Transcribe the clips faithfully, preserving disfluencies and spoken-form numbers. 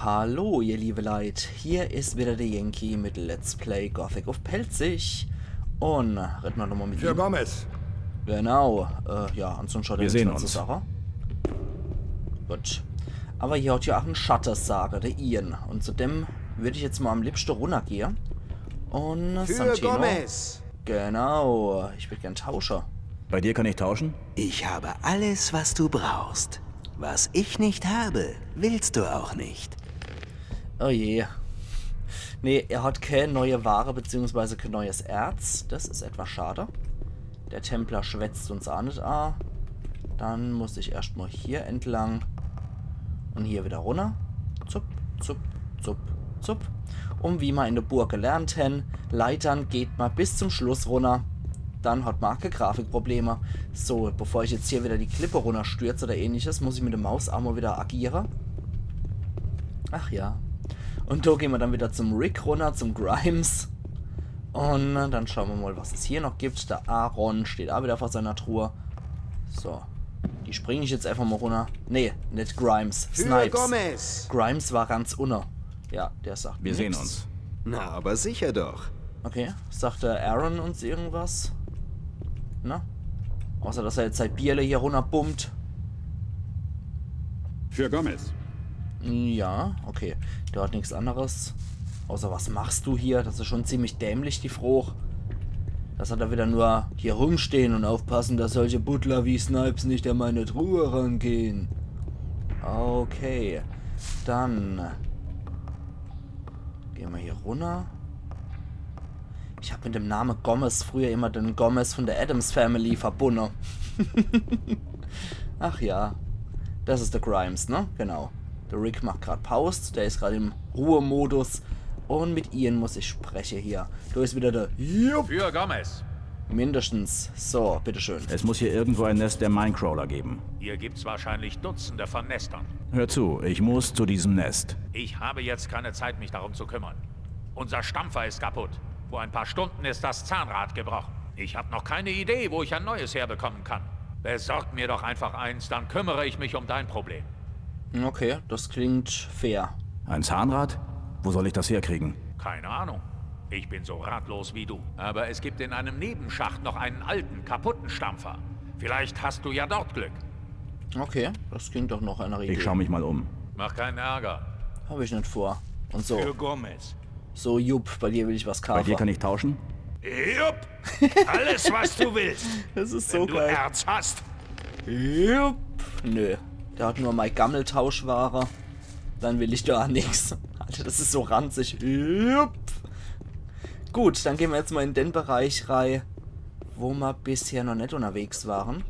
Hallo, ihr liebe Leit, hier is wieder der Yankee mit Let's Play Gothic uff Pälzisch. Un redde mer nochmal mit Für ihm. Gomez. Genau, äh, ja, ansonsten hat er Wir nix sehen mehr zu uns. sage. Gut. Aber hier hat ja auch en Schatte sage, der Ian. Un zu dem würd ich jetzt mal am liebschte runnergehe. Un Für Santino. Gomez. Genau, ich würd gern tausche. Bei dir kann ich tauschen? Ich habe alles, was du brauchst. Was ich nicht habe, willst du auch nicht. Oh je. Nee, er hat kä neue Ware beziehungsweise kä neues Erz. Das is etwas schade. Der Templer schwätzt uns a net a. Dann muss ich erscht mal hier entlang. Un hier wieder runner. Zup, zup, zup, zup. Un wie mer in der Burg gelernt hen, Leitern geht mer bis zum Schluss runner. Dann hat mer kä Grafikprobleme. So, bevor ich jetzt hier wieder die Klippe runnerstürz oder ähnliches, muss ich mit der Maus a mal wieder agiere. Ach ja. Un do gehn mer dann wieder zum Rick runner, zum Grimes. Un dann schaue mer mal, was es hier noch gibt. Der Aaron steht a wieder vor seiner Truhe. So. Die spring ich jetzt einfach mal runner. Nee, net Grimes. Für Snipes. Gomez. Grimes war ganz unne. Ja, der sagt Wir sehen nix. Uns. Na, aber sicher doch. Okay, sagt der Aaron uns irgendwas? Na? Außer, dass er jetzt sein Bierle hier runnerbummt. Für Gomez. Ja, okay. Der hat nix anderes. Außer, was machst du hier? Das is schon ziemlich dämlich, die Froch. Das hat er wieder nur hier rumstehen un aufpassen, dass solche Buddler wie Snipes nicht an meine Truhe rangehen. Okay. Dann gehn mer hier runner. Ich hab mit dem Name Gomez früher immer den Gomez von der Addams Family verbunne. Ach ja. Das is der Grimes, ne? Genau. Der Rick macht grad Paus, der is grad im Ruhemodus. Un mit Ian muss ich spreche hier. Do is wieder der Jupp. Für Gomez. Mindestens. So, bitteschön. Es muss hier irgendwo ein Nest der Minecrawler geben. Hier gibt's wahrscheinlich Dutzende von Nestern. Hör zu, ich muss zu diesem Nest. Ich habe jetzt keine Zeit, mich darum zu kümmern. Unser Stampfer ist kaputt. Vor ein paar Stunden ist das Zahnrad gebrochen. Ich habe noch keine Idee, wo ich ein neues herbekommen kann. Besorg mir doch einfach eins, dann kümmere ich mich um dein Problem. Okay, das klingt fair. Ein Zahnrad? Wo soll ich das herkriegen? Keine Ahnung. Ich bin so ratlos wie du. Aber es gibt in einem Nebenschacht noch einen alten, kaputten Stampfer. Vielleicht hast du ja dort Glück. Okay, das klingt doch noch einer Idee. Ich schau mich mal um. Mach keinen Ärger. Hab ich net vor. Un so. Für Gomez. So, Jupp, bei dir will ich was Bei kaufe. Dir kann ich tauschen? Jupp. Alles, was du willst. Das is so Wenn du geil. Erz hast. Jupp. Nö. Der hat nur mei Gammeltauschware. Dann will ich do a nix. Alter, das is so ranzig. Jupp. Gut, dann gehn mer jetzt mal in den Bereich rei, wo mer bisher noch net unterwegs waren.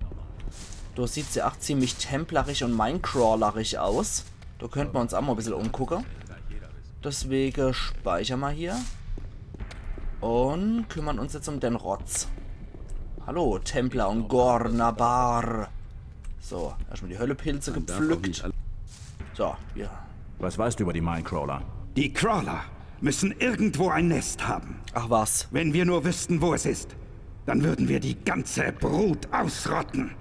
Do sieht's ja ach ziemlich templarisch un minecrawlerisch aus. Do könnt mer uns a mal e bissel umgucke. Deswege speicher mer hier. Un kümmern uns jetzt um den Rotz. Hallo, Templer un Gornabar. So, erscht mal die Höllepilze gepflückt. So, ja. Was weißt du über die Minecrawler? Die Crawler müssen irgendwo ein Nest haben. Ach was. Wenn wir nur wüssten, wo es ist, dann würden wir die ganze Brut ausrotten.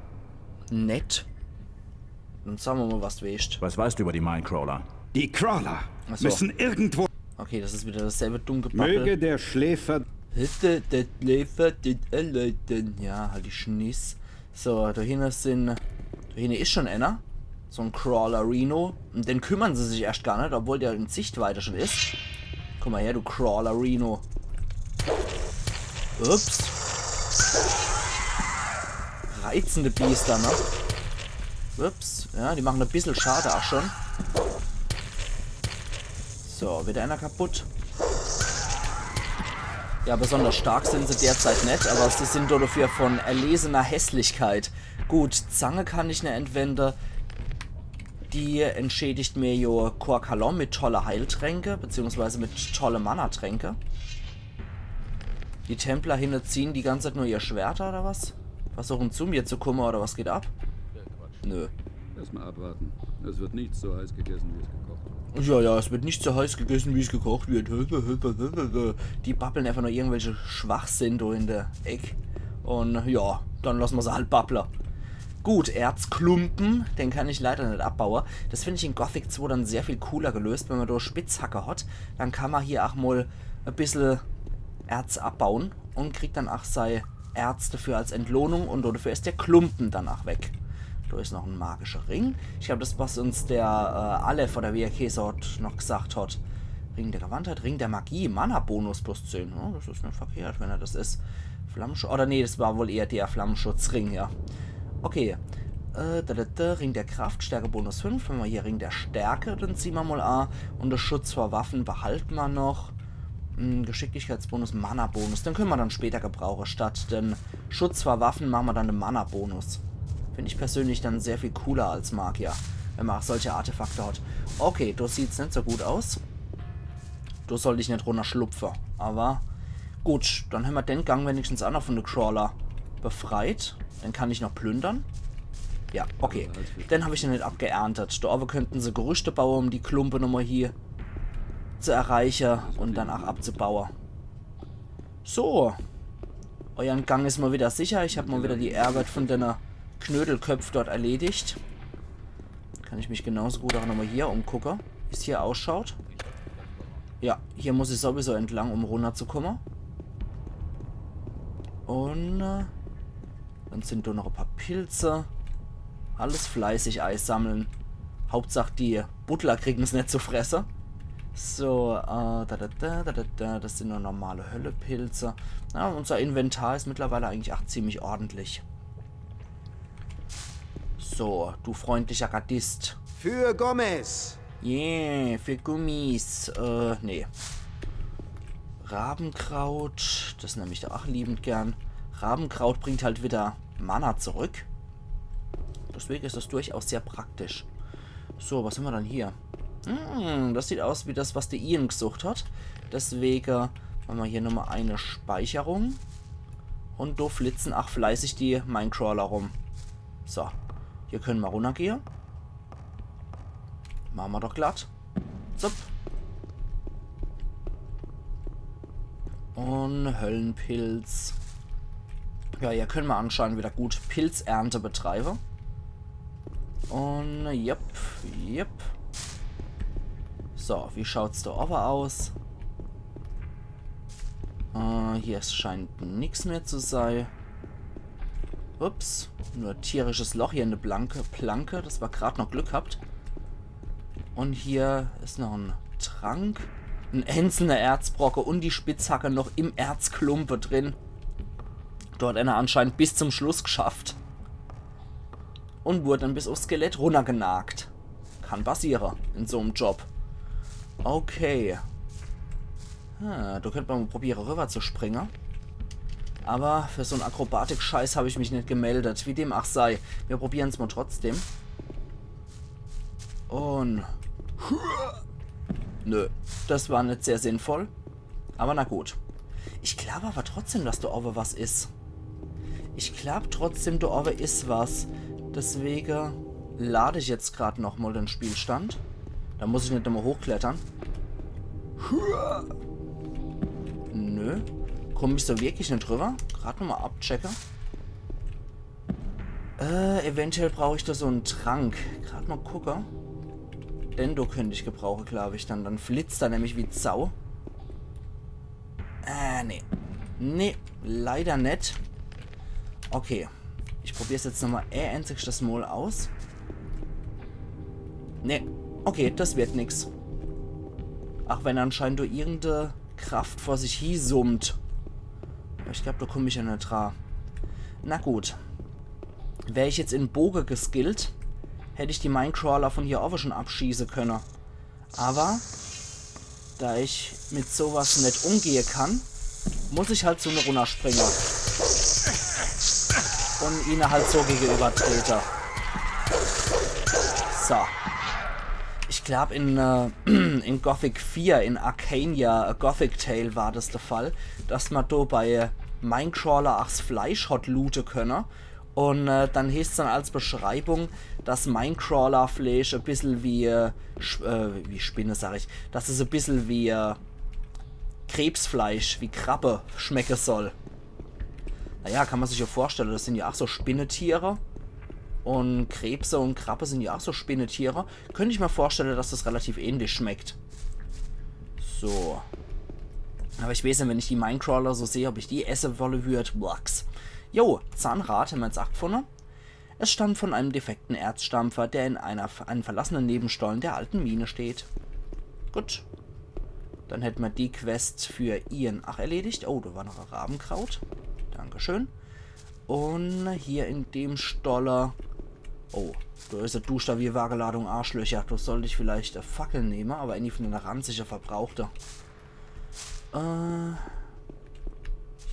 Nett. Dann sag mer mal, was du weescht. Was weißt du über die Minecrawler? Die Crawler Ach so. müssen irgendwo. Okay, das is wieder dasselbe dumme Möge Gebabbel. Der Schläfer Hitte, det Lefer, det Erleiden. Ja, halt die Schniss. So, do hinne sin, do hinne is schon einer. So en Crawlerino. Um den kümmern se sich erscht gar net, obwohl der in Sichtweite schon is. Komm mal her, du Crawlerino. Ups. Reizende Biester, ne? Ups. Ja, die machen e bissel Schade ach schon. So, wieder einer kaputt. Ja, besonders stark sin se derzeit net, aber sie sin dodefür von erlesener Hässlichkeit. Gut, Zange kann ich net entwende. Die entschädigt mir jo Korkalon mit tolle Heiltränke, beziehungsweise mit tolle Mana-Tränke. Die Templer hinne ziehen die ganze Zeit nur ihr Schwerter, oder was? Versuchen zu mir zu kumme, oder was geht ab? Nö. Erstmal abwarten. Es wird nichts so heiß gegessen, wie es gekocht wird. Ja, ja, es wird nicht so heiß gegessen, wie es gekocht wird. Die babbeln einfach nur irgendwelche Schwachsinn do in der Eck. Un ja, dann lassen mer se halt babble. Gut, Erzklumpen, den kann ich leider net abbaue. Das find ich in Gothic zwei dann sehr viel cooler gelöst, wenn ma do Spitzhacke hat. Dann kann ma hier ach mol e bissel Erz abbauen und kriegt dann ach sei Erz dafür als Entlohnung und dafür is der Klumpen dann ach weg. Do is noch en magischer Ring. Ich glaub, das, was uns der äh, Aleph oder wie er Käse hat, noch gesagt hat. Ring der Gewandtheit, Ring der Magie, Mana-Bonus plus zehn. Ja, das is net verkehrt, wenn er das is. Flammenschutz. Oder nee, das war wohl eher der Flammenschutzring, ja. Okay. Äh, da, da, da, Ring der Kraft, Stärke Bonus fünf. Wenn ma hier Ring der Stärke, dann zieh ma mol a. Und der Schutz vor Waffen behalte ma noch. Hm, Geschicklichkeitsbonus, Mana-Bonus. Den könne ma dann später gebrauche. Statt den Schutz vor Waffen mache ma dann den Mana-Bonus. Find ich persönlich dann sehr viel cooler als Magier, wenn ma ach solche Artefakte hat. Okay, do sieht's net so gut aus. Do sollt ich net runnerschlupfe. Aber gut, dann hämmer den Gang wenigstens ach noch von de Crawler befreit. Den kann ich noch plündern. Ja, okay. Den hab ich ja net abgeerntet. Do owwe könnten se Gerüste baue, um die Klumpe nochmol hier zu erreiche und dann ach abzubaue. So. Euern Gang is mol wieder sicher. Ich hab mol wieder die Arbeit von denne Knödelköpf dort erledigt. Kann ich mich genauso gut ach nochmol hier umgucke, wie's hier ausschaut. Ja, hier muss ich sowieso entlang, um runnerzukomme. Und äh, dann sind do noch e paar Pilze. Alles fleißig eisammle. Hauptsach die Buddler kriegen's net zu fresse. So, äh, da, da, da, da, da, da, das sind nur normale Höllepilze. Ja, unser Inventar is mittlerweile eigentlich ach ziemlich ordentlich. So, du freundlicher Gardist. Für Gomez! Yeah, für Gummis. Äh, nee. Rabenkraut, das nemm ich doch ach liebend gern. Rabenkraut bringt halt wieder Mana zurück. Deswege is das durchaus sehr praktisch. So, was hämmer dann hier? Hm, das sieht aus wie das, was de Ian gesucht hat. Deswege mache ma hier nochmol eine Speicherung. Und do flitzen ach fleißig die Minecrawler rum. So, hier könne ma runnergehe. Mache ma doch glatt. Zup. Und Höllenpilz. Ja, hier könne ma anscheinend wieder gut Pilzernte betreibe. Und, jupp, jupp. So, wie schaut's do owwe aus? Äh, hier scheint nix mehr zu sei. Ups, nur tierisches Loch hier in de Planke. Planke, das ma grad noch Glück habt. Und hier is noch en Trank. En einzelner Erzbrocke und die Spitzhacke noch im Erzklumpe drin. Do hat einer anscheinend bis zum Schluss geschafft. Und wurde dann bis aufs Skelett runnergenagt. Kann passiere in so'm Job. Okay. Ah, do könnt ma mol probiere, rüber zu springe. Aber für so'n Akrobatik-Scheiß hab ich mich net gemeldet. Wie dem ach sei. Wir probieren's mol trotzdem. Und... Nö, das war net sehr sinnvoll. Aber na gut. Ich glaub aber trotzdem, dass do owwe was is. Ich glaub trotzdem, do owwe is was. Deswege lad ich jetzt grad noch mol den Spielstand. Da muss ich net immer hochklettern. Nö. Komm ich so wirklich net drüber? Grad noch mol abchecke. Äh, eventuell brauch ich do so en Trank. Grad mol gucke. Den do könnt ich gebrauche, glaub ich, dann. Dann flitzt er nämlich wie Sau. Äh, nee. Nee, leider net. Okay. Ich probier's jetzt nochmol e einzigstes Mol aus. Nee. Okay, das wird nix. Ach wenn anscheinend do irgende Kraft vor sich hie summt. Aber ich glaub, do komm ich jo net dra. Na gut. Wär ich jetzt in Boge geskillt, hätt ich die Minecrawler von hier owwe schon abschieße könne. Aber da ich mit sowas net umgehe kann, muss ich halt zu ne runnerspringe. Und ihne halt so gegenüber trete. So. Ich glaub, in, äh, in Gothic vier, in Arcania, A Gothic Tale war das der Fall, dass ma do bei Minecrawler achs Fleisch hot loote könne. Und äh, dann heeßt's dann als Beschreibung, dass Minecrawler-Fleisch e bissel wie, äh, Sch- äh, wie Spinne, sag ich, dass es e bissel wie äh, Krebsfleisch, wie Krabbe schmecke soll. Naja, kann ma sich jo vorstelle, das sind jo ach so Spinnetiere. Un Krebse un Krabbe sin jo ach so Spinnetiere. Könnt ich mer vorstelle, dass das relativ ähnlich schmeckt. So. Awwer ich weeß net, wenn ich die Minecrawler so seh, ob ich die esse wolle würd. Blacks. Jo, Zahnrad hämmer jetzt ach gfunne. Es stammt von einem defekten Erzstampfer, der in einer, einem verlassenen Nebenstollen der alten Mine steht. Gut. Dann hätt mer die Quest für Ian ach erledigt. Oh, do war noch e Rabenkraut. Dankeschön. Un hier in dem Stolle. Oh, do is e Duster wie Wageladung Arschlöcher. Do sollt ich vielleicht e Fackel nemme, awwer ääni von dene ranzige verbrauchte. Äh,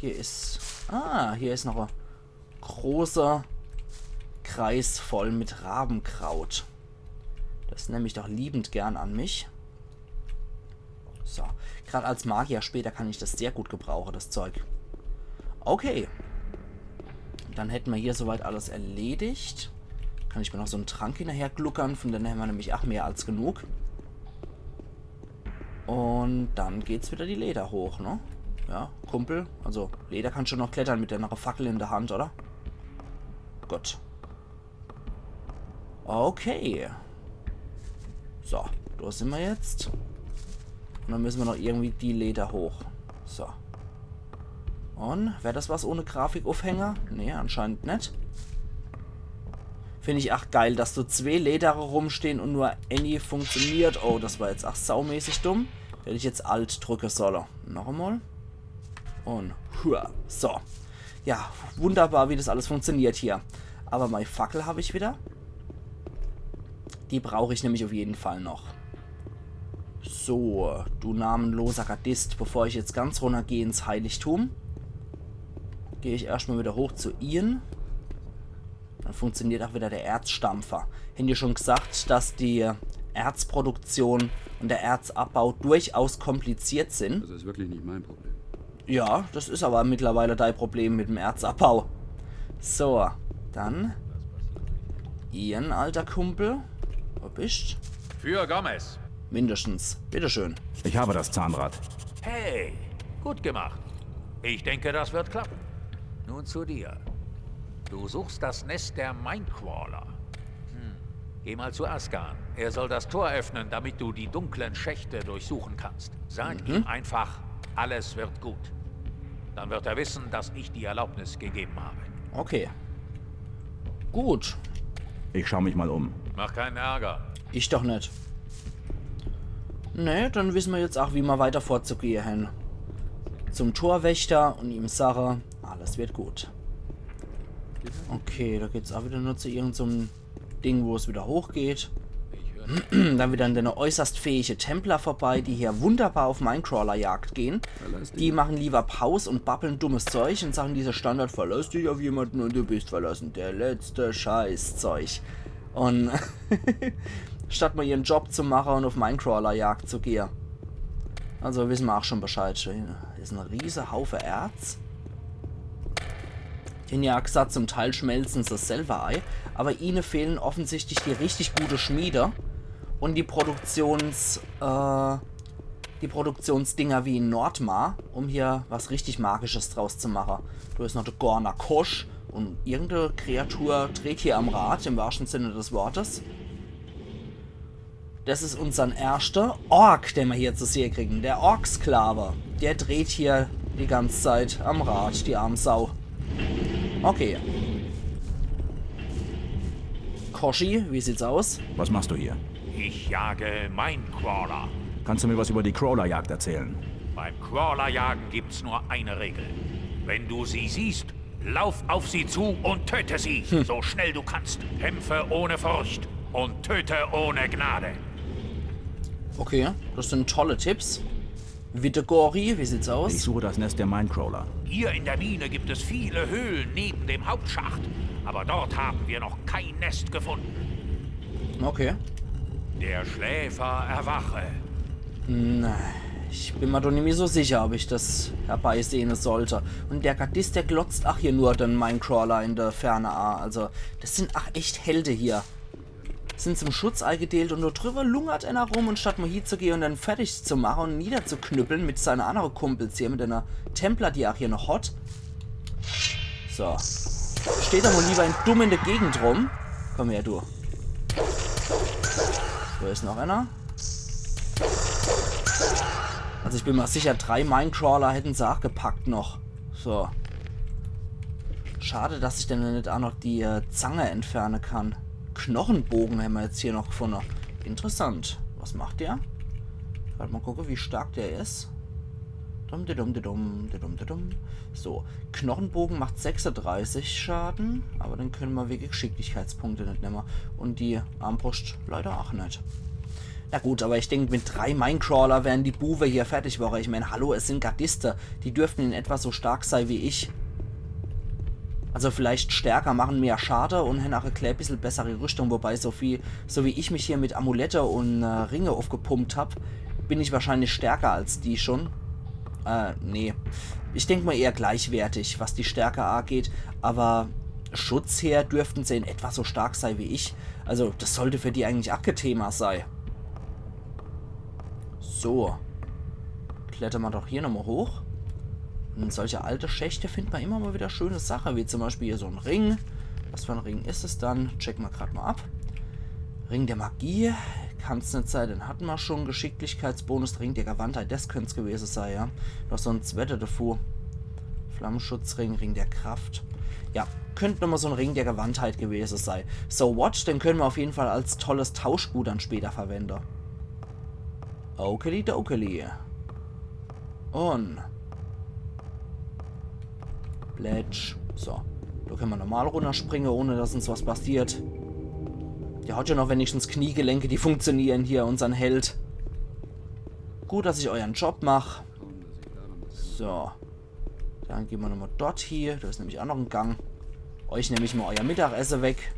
hier is. Ah, hier is noch e großer Kreis voll mit Rabenkraut. Das nemm ich doch liebend gern an mich. So, grad als Magier später kann ich das sehr gut gebrauche, das Zeug. Okay. Dann hätt mer hier soweit alles erledigt. Kann ich mer noch so en Trank hinnerher gluckere, von dene hämmer nämlich ach mehr als genug. Un dann geht's wieder die Leder hoch, ne? Ja, Kumpel. Also, Leder kannst schon noch klettere mit deiner Fackel in der Hand, oder? Gut. Okay. So, do simmer jetzt. Un dann müsse mer noch irgendwie die Leder hoch. So. Un, wär das was ohne Grafikaufhänger? Nee, anscheinend net. Find ich ach geil, dass do zwee Ledere rumstehn un nur ääni funktioniert. Oh, das war jetzt ach saumäßig dumm. Hätt ich jetzt Alt drücke solle. Noch emol. Un hua. So. Ja, wunderbar, wie das alles funktioniert hier. Awwer mei Fackel hab ich wieder. Die brauch ich nämlich auf jeden Fall noch. So, du namenloser Gardist, bevor ich jetzt ganz runnergeh ins Heiligtum, geh ich erscht mol wieder hoch zu Ian. Dann funktioniert ach wieder der Erzstampfer. Hän die schon gesagt, dass die Erzproduktion un der Erzabbau durchaus kompliziert sin? Das ist wirklich nicht mein Problem. Ja, das is awwer mittlerweile dei Problem mit dem Erzabbau. So, dann Ian, alter Kumpel. Wo bist? Für Gomez. Mindestens. Bitteschön. Ich habe das Zahnrad. Hey, gut gemacht. Ich denke, das wird klappen. Nun zu dir. Du suchst das Nest der Minecrawler. Hm. Geh mal zu Askan. Er soll das Tor öffnen, damit du die dunklen Schächte durchsuchen kannst. Sag ihm einfach, alles wird gut. Dann wird er wissen, dass ich die Erlaubnis gegeben habe. Okay. Gut. Ich schau mich mal um. Mach keinen Ärger. Ich doch net. Ne, dann wisse mer jetzt ach, wie mer weiter vorzugehe hän. Zum Torwächter un ihm sage, alles wird gut. Okay, do geht's ach wieder nur zu irgend so'm Ding, wo es wieder hochgeht. Dann wieder an dene äußerst fähige Templer vorbei, die hier wunderbar auf Minecrawler-Jagd gehen. Die machen lieber Paus und babbeln dummes Zeug und sagen diese Standard: „Verlass dich auf jemanden und du bist verlassen.“ Der letzte Scheißzeug. Und statt mal ihren Job zu machen und auf Minecrawler-Jagd zu gehen. Also wissen wir auch schon Bescheid. Hier ist ein riese Haufe Erz. Die hän ja gesagt, zum Teil schmelzen se selber ei, aber ihnen fehlen offensichtlich die richtig gute Schmiede und die Produktions-, äh, die Produktionsdinger wie in Nordmar, um hier was richtig Magisches draus zu machen. Do is noch de Gorner Kosch und irgendeine Kreatur dreht hier am Rad, im wahrsten Sinne des Wortes. Das is unsern erschter Ork, den wir hier zu sehen kriegen. Der Orksklave. Der dreht hier die ganze Zeit am Rad, die arm Sau. Okay. Koshi, wie sieht's aus? Was machst du hier? Ich jage Minecrawler. Kannst du mir was über die Crawlerjagd erzählen? Beim Crawlerjagen gibt's nur eine Regel. Wenn du sie siehst, lauf auf sie zu und töte sie, so schnell du kannst. Kämpfe ohne Furcht und töte ohne Gnade. Okay, das sind tolle Tipps. Witte Gori, wie sieht's aus? Ich suche das Nest der Minecrawler. Hier in der Mine gibt es viele Höhlen neben dem Hauptschacht, aber dort haben wir noch kein Nest gefunden. Okay. Der Schläfer erwache. Na, ich bin mir doch nimmi so sicher, ob ich das herbeisehne sollte. Und der Gardist, der glotzt ach hier nur den Minecrawler in der Ferne a. Also, das sind ach echt Helde hier. Sind zum Schutz eigedeelt und do drüber lungert einer rum und statt mal hie zu gehen und den fertig zu machen und niederzuknüppeln mit seine andere Kumpels hier, mit einer Templer, die ach hier noch hot. So. Steht er mal lieber in, dumm in der Gegend rum. Komm her, du. Do is noch einer. Also ich bin ma sicher, drei Minecrawler hätten se ach gepackt noch. So. Schade, dass ich dann net ach noch die äh, Zange entferne kann. Knochenbogen hämmer jetzt hier noch gefunde. Interessant. Was macht der? Grad ma gucke, wie stark der is. Dum, di dum, di dum, di dum, di dum. So, Knochenbogen macht sechsunddreißig Schaden, aber den könne ma wege Geschicklichkeitspunkte net nemme. Und die Armbrust leider ach net. Na gut, aber ich denk, mit drei Minecrawler wären die Buwe hier fertig worre. Ich mein, hallo, es sind Gardiste. Die dürften in etwa so stark sei wie ich. Also vielleicht stärker, machen mehr Schade und hän ach e klä bissel bessere Rüstung. Wobei, so viel, so wie ich mich hier mit Amulette und äh, Ringe aufgepumpt hab, bin ich wahrscheinlich stärker als die schon. Äh, nee. Ich denk ma eher gleichwertig, was die Stärke ageht. Aber Schutz her dürften se in etwa so stark sei wie ich. Also, das sollte für die eigentlich ach kee Thema sei. So. Klettere ma doch hier nochmal hoch. Und in solche alte Schächte findet ma immer mal wieder schöne Sache, wie zum Beispiel hier so ein Ring. Was für ein Ring is es dann? Checke ma grad mal ab. Ring der Magie. Kann's net sei, den hatte ma schon. Geschicklichkeitsbonus, Ring der Gewandtheit, das könnt's gewese sei, ja. Noch so ein zwetter davor. Flammenschutzring, Ring der Kraft. Ja, könnt nochmal so ein Ring der Gewandtheit gewese sei. So what? Den könne ma auf jeden Fall als tolles Tauschgut dann später verwende. Okeli dokeli. Und Plätsch. So. Do könne ma normal runnerspringe, ohne dass uns was passiert. Der hat ja noch wenigstens Kniegelenke, die funktionieren hier, unsern Held. Gut, dass ich euren Job mach. So. Dann gehn ma nochmal dort hier. Do is nämlich ach noch en Gang. Euch nemm ich mal euer Mittagesse weg.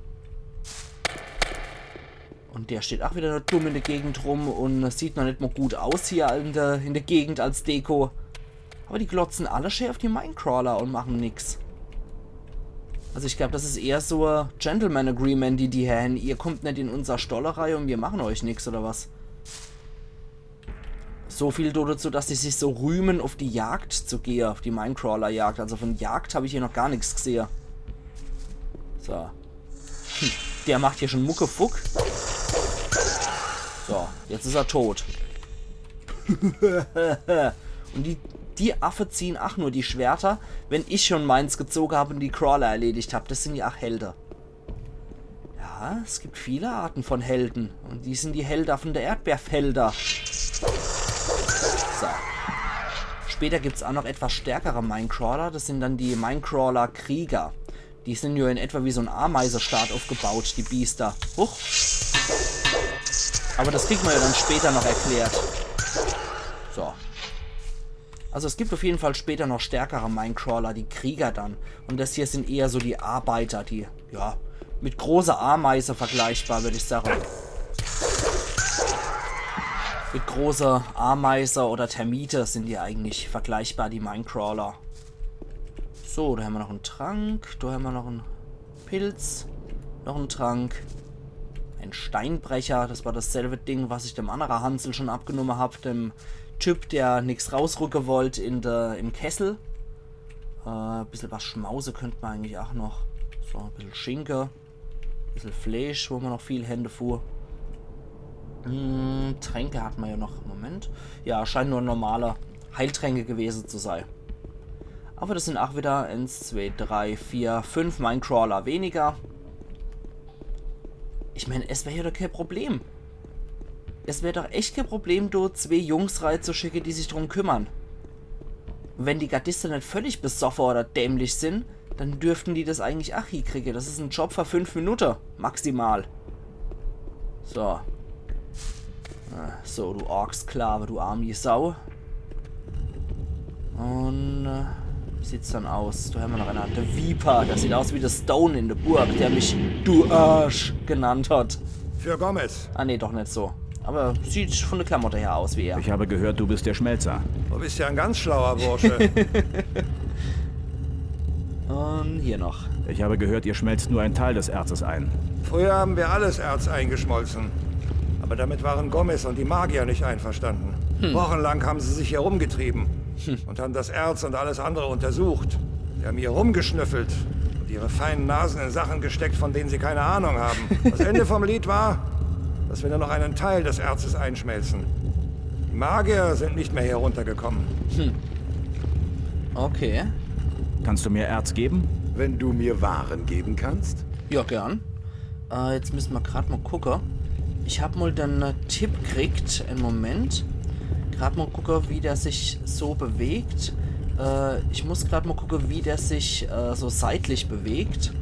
Und der steht ach wieder nur dumm in der Gegend rum und sieht noch net mal gut aus hier in der, in der Gegend als Deko. Aber die glotzen alle schee auf die Minecrawler und machen nix. Also ich glaub, das is eher so e Gentleman Agreement, die die hier hän. Ihr kommt net in unser Stolle rei und wir machen euch nix, oder was? So viel do dazu, dass die sich so rühmen, auf die Jagd zu gehe, auf die Minecrawler-Jagd. Also von Jagd hab ich hier noch gar nix gesehe. So. Hm, der macht hier schon Muckefuck. So, jetzt is er tot. Und die, die Affe ziehen ach nur die Schwerter, wenn ich schon meins gezoge hab und die Crawler erledigt hab. Das sind ja ach Helde. Ja, es gibt viele Arten von Helden. Und die sind die Helde von der Erdbeerfelder. So. Später gibt's auch noch etwas stärkere Minecrawler. Das sind dann die Minecrawler-Krieger. Die sind ja in etwa wie so en Ameisestaat aufgebaut, die Biester. Huch. Aber das kriegt man ja dann später noch erklärt. So. Also es gibt auf jeden Fall später noch stärkere Minecrawler, die Krieger dann. Und das hier sind eher so die Arbeiter, die, ja, mit großer Ameise vergleichbar, würd ich sagen. Mit großer Ameise oder Termite sind die eigentlich vergleichbar, die Minecrawler. So, da hämmer noch en Trank, da hämmer noch en Pilz, noch en Trank. En Steinbrecher, das war dasselbe Ding, was ich dem annere Hansel schon abgenumme hab, dem Typ, der nix rausrücke wollt in der, im Kessel. Äh, bissel was schmause könnt mer eigentlich ach noch. So, bissel Schinke, bissel Fleisch, wo mer noch viel hän devun. Hm, Tränke hat mer ja noch. Moment. Ja, scheinen nur normale Heiltränke gewese zu sei. Aber das sind ach wieder eins, zwei, drei, vier, fünf Minecrawler weniger. Ich mein, es wär ja doch kee Problem. Es wär doch echt kee Problem, do zwee Jungs reizuschicke, die sich drum kümmern. Und wenn die Gardiste net völlig besoffe oder dämlich sind, dann dürften die das eigentlich ach hiekriege. Das is en Job für fünf Minutte, maximal. So. Äh, so, du Orksklave, du armi Sau. Und, äh, wie sieht's dann aus? Do hämmer noch einer. Der Viper, der sieht aus wie der Stone in der Burg, der mich Du Arsch genannt hat. Für Gomez. Ah, nee, doch net so. Aber sieht von der Klamotte her aus wie er. Ich habe gehört, du bist der Schmelzer. Du bist ja ein ganz schlauer Bursche. Und hier noch. Ich habe gehört, ihr schmelzt nur ein Teil des Erzes ein. Früher haben wir alles Erz eingeschmolzen. Aber damit waren Gomez und die Magier nicht einverstanden. Wochenlang haben sie sich hier rumgetrieben und haben das Erz und alles andere untersucht. Sie haben hier rumgeschnüffelt und Ihre feinen Nasen in Sachen gesteckt, von denen sie keine Ahnung haben. Das Ende vom Lied war, dass wir nur noch einen Teil des Erzes einschmelzen. Die Magier sind nicht mehr hier runtergekommen. Okay. Kannst du mir Erz geben? Wenn du mir Waren geben kannst? Ja, gern. Äh, jetzt müsse mer grad mal gucke. Ich hab mal den äh, Tipp kriegt, en Moment. Grad mal gucke, wie der sich so bewegt. Äh, ich muss grad mal gucke, wie der sich äh, so seitlich bewegt.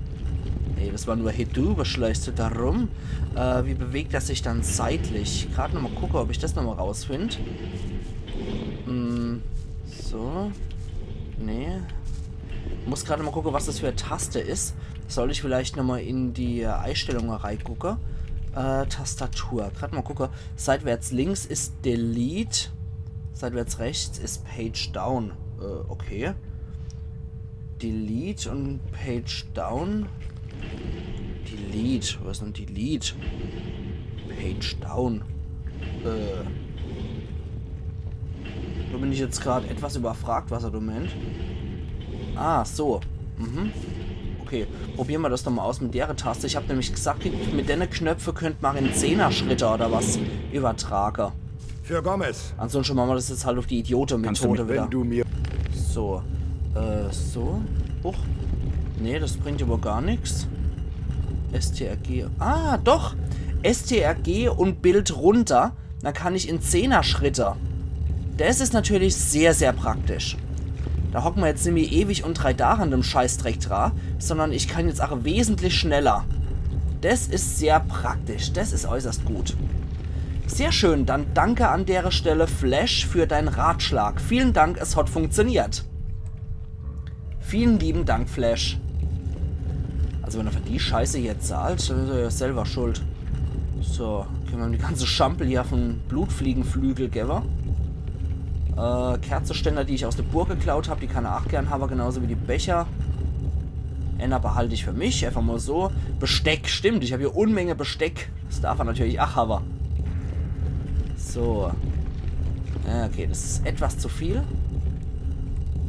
Ey, das war nur, hey, du, was schleichst du da rum? Äh, wie bewegt er sich dann seitlich? Grad nochmal gucke, ob ich das nochmal rausfind. Hm, so. Nee. Muss grad mal gucke, was das für e Taste is. Soll ich vielleicht nochmal in die Einstellunge reigucke? Äh, Tastatur. Grad mal gucke. Seitwärts links is Delete. Seitwärts rechts is Page Down. Äh, okay. Delete und Page Down. Delete. Was is denn Delete? Page Down. Äh. Da bin ich jetzt grad etwas überfragt, was er da meint. Ah, so. Mhm. Okay, probiere mer das doch mal aus mit dere Taste. Ich hab nämlich gesagt, mit dene Knöpfe könnt mer in Zehner-Schritte oder was übertrage. Für Gomez. Ansonsten mache mer das jetzt halt auf die Idiote-Methode Kannst du mich, wieder. Wenn du mir So. Äh, so. Huch. Nee, das bringt aber gar nix. S T R G. Ah, doch! S T R G und Bild runter. Dann kann ich in Zehner-Schritte. Das is natürlich sehr, sehr praktisch. Da hocken mer jetzt nimmi ewig und drei Tage an dem Scheißdreck dra, sondern ich kann jetzt auch wesentlich schneller. Das is sehr praktisch. Das is äußerst gut. Sehr schön, dann danke an dere Stelle, Flash, für deinen Ratschlag. Vielen Dank, es hat funktioniert. Vielen lieben Dank, Flash. Also wenn er für die Scheiße hier zahlt, dann is er ja selber schuld. So, könne mer die ganze Schampel hier von Blutfliegenflügel gewwe. Äh, Kerzeständer, die ich aus der Burg geklaut hab, die kann er auch gern haben, genauso wie die Becher. Enner behalte ich für mich, einfach mal so. Besteck, stimmt, ich hab hier Unmenge Besteck. Das darf er natürlich auch haben. So. Ja, okay, das is etwas zu viel.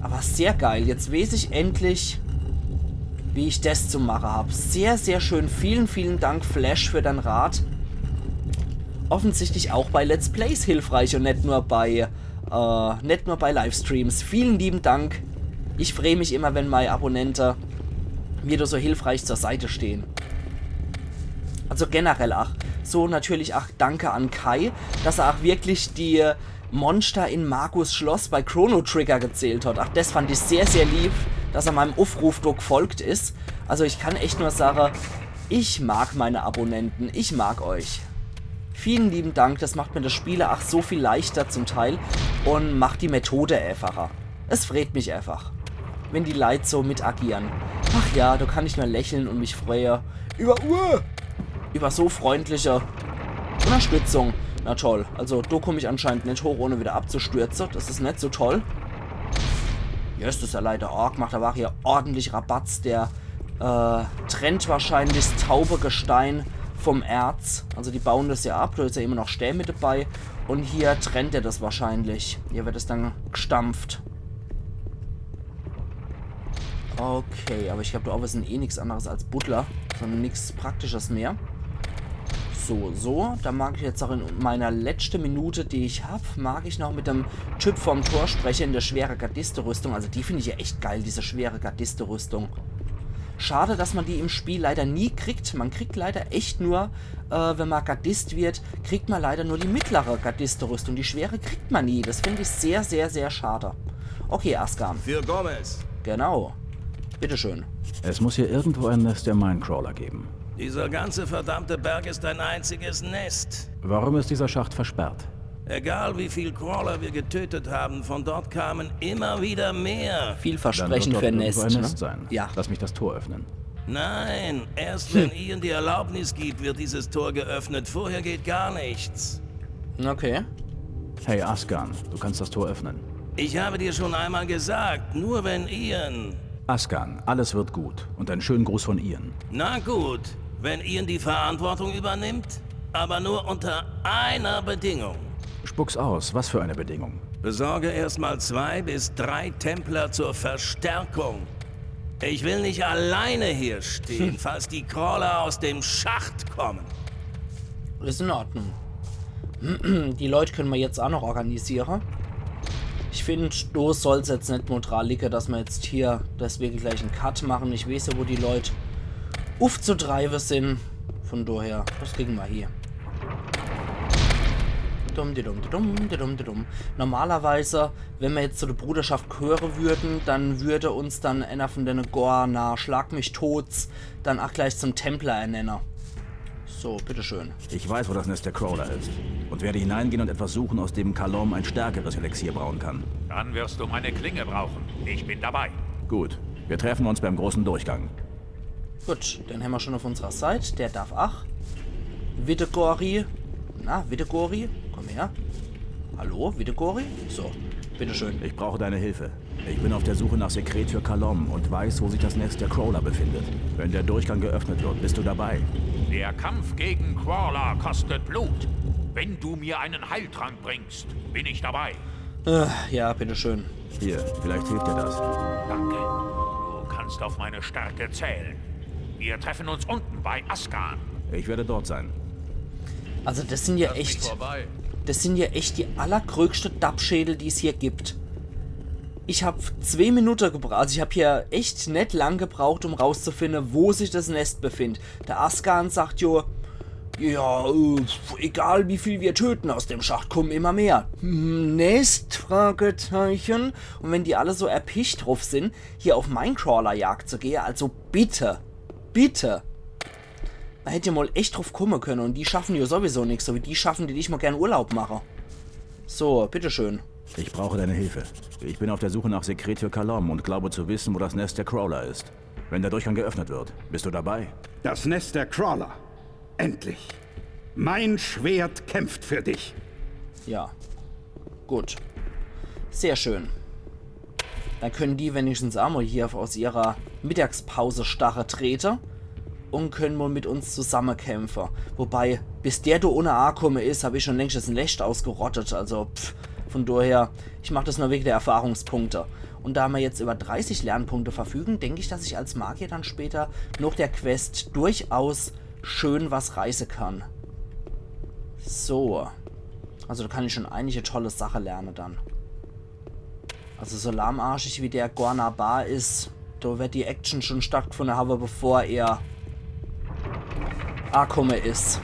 Aber sehr geil. Jetzt weiß ich endlich, wie ich das zu mache hab. Sehr, sehr schön. Vielen, vielen Dank, Flash, für deinen Rat. Offensichtlich auch bei Let's Plays hilfreich und net nur bei, äh, net nur bei Livestreams. Vielen lieben Dank. Ich freu mich immer, wenn mei Abonnente mir da so hilfreich zur Seite stehen. Also generell ach. So natürlich ach danke an Kai, dass er ach wirklich die Monster in Magus Schloss bei Chrono Trigger gezählt hat. Ach, das fand ich sehr, sehr lieb, dass er meinem Aufruf do gefolgt is. Also ich kann echt nur sage, ich mag meine Abonnenten, ich mag euch. Vielen lieben Dank, das macht mir das Spiele ach so viel leichter zum Teil und macht die Methode einfacher. Es freut mich einfach, wenn die Leit so mit agieren. Ach ja, da kann ich nur lächeln und mich freue über, uh, über so freundliche Unterstützung. Na toll, also da komm ich anscheinend net hoch, ohne wieder abzustürzen. Das is net so toll. Yes, das is ja leider arg gemacht. Da war hier ordentlich Rabatz. Der äh, trennt wahrscheinlich das taube Gestein vom Erz. Also die bauen das ja ab, da is ja immer noch Stää mit dabei. Und hier trennt er das wahrscheinlich. Hier wird es dann gestampft. Okay, aber ich glaub, da oben sind eh nix anderes als Buddler, sondern nix Praktisches mehr. So, so, da mag ich jetzt auch in meiner letzten Minute, die ich hab, mag ich noch mit dem Typ vom Tor sprechen in der schwere Gardiste-Rüstung. Also die finde ich ja echt geil, diese schwere Gardiste-Rüstung. Schade, dass man die im Spiel leider nie kriegt. Man kriegt leider echt nur, äh, wenn man Gardist wird, kriegt man leider nur die mittlere Gardiste-Rüstung. Die schwere kriegt man nie. Das finde ich sehr, sehr, sehr schade. Okay, Askan. Für Gomez. Genau. Bitteschön. Es muss hier irgendwo ein Nest der Minecrawler geben. Dieser ganze verdammte Berg ist ein einziges Nest. Warum ist dieser Schacht versperrt? Egal wie viel Crawler wir getötet haben, von dort kamen immer wieder mehr. Viel Dann Versprechen wird für dort irgendwo Nest. ein Ne? Nest sein. Ja. Lass mich das Tor öffnen. Nein, erst wenn Ian die Erlaubnis gibt, wird dieses Tor geöffnet. Vorher geht gar nichts. Okay. Hey Askan, du kannst das Tor öffnen. Ich habe dir schon einmal gesagt, nur wenn Ian. Askan, alles wird gut. Und einen schönen Gruß von Ian. Na gut, wenn Ian die Verantwortung übernimmt, aber nur unter einer Bedingung. Spuck's aus, was für eine Bedingung? Besorge erstmal zwei bis drei Templer zur Verstärkung. Ich will nicht alleine hier stehen, falls die Crawler aus dem Schacht kommen. Is in Ordnung. Die Leut könne mer jetzt aa noch organisiere. Ich find, do soll's jetzt net mo dra liege, dass mer jetzt hier deswege gleich en Cut mache. Ich weeß jo, wo die Leut uffzutreibe sin. Von daher, das kriege mer hie. Dumm, di dumm, di dumm, di dumm, di dumm. Normalerweise, wenn mer jetzt zu de Bruderschaft gehöre würden, dann würde uns dann einer von dene Gorna, schlag mich tots, dann aa gleich zum Templer ernenne. So, bitteschön. Ich weiß, wo das Nest der Crawler ist. Und werde hineingehen und etwas suchen, aus dem Kalom ein stärkeres Elixier brauen kann. Dann wirst du meine Klinge brauchen. Ich bin dabei. Gut, wir treffen uns beim großen Durchgang. Gut, den hämmer schon auf unserer Seit. Der darf ach. Witte Gori. Na, Witte Gori? Komm her. Hallo, Witte Gori? So, bitteschön. Ich brauche deine Hilfe. Ich bin auf der Suche nach Sekret für Kalom und weiß, wo sich das Nest der Crawler befindet. Wenn der Durchgang geöffnet wird, bist du dabei. Der Kampf gegen Crawler kostet Blut. Wenn du mir einen Heiltrank bringst, bin ich dabei. Äh, ja, bitteschön. Hier, vielleicht hilft dir das. Danke. Du kannst auf meine Stärke zählen. Wir treffen uns unten bei Askan. Ich werde dort sein. Also das sin ja echt, das sin ja echt die allergrößte Dappschädel, die's hier gibt. Ich hab zwee Minute gebraucht, also ich hab hier echt net lang gebraucht, um rauszufinde, wo sich das Nest befindet. Der Askan sagt jo, ja, äh, egal wie viel wir töten, aus dem Schacht kommen immer mehr. Hm, Nest? Fragezeichen. Und wenn die alle so erpicht drauf sin, hier auf Minecrawler-Jagd zu gehe, also bitte, bitte. Da hätt ihr mal echt drauf komme könne und die schaffen ja sowieso nix, so wie die schaffen, die nicht mal gern Urlaub mache. So, bitteschön. Ich brauche deine Hilfe. Ich bin auf der Suche nach Sekret für Kalom und glaube zu wissen, wo das Nest der Crawler ist. Wenn der Durchgang geöffnet wird, bist du dabei? Das Nest der Crawler. Endlich. Mein Schwert kämpft für dich. Ja. Gut. Sehr schön. Dann können die wenigstens aa mal hier aus ihrer Mittagspause-Starre trete und können mal mit uns zusammenkämpfen. Wobei, bis der do unne aakomme is, hab ich schon längst das Nest ausgerottet. Also, pff, von daher, ich mach das nur wegen der Erfahrungspunkte. Und da wir jetzt über dreißig Lernpunkte verfügen, denk ich, dass ich als Magier dann später nach der Quest durchaus schön was reiße kann. So. Also da kann ich schon einige tolle Sache lerne dann. Also so lahmarschig wie der Gorna Bar is, da wird die Action schon stattgefunde habe, bevor er aakomme is.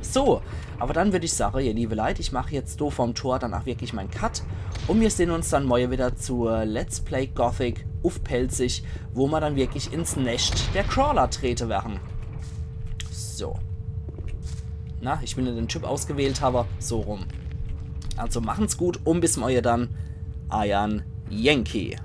So, aber dann würd ich sage, ihr liebe Leit, ich mach jetzt do vorm Tor dann auch wirklich mein Cut. Und wir sehen uns dann morgen wieder zu Let's Play Gothic uff Pälzisch, wo wir dann wirklich ins Nest der Crawler trete werden. So. Na, ich will nur den Typ ausgewählt habe. So rum. Also machen's gut und bis morgen dann. Eiern Yankee.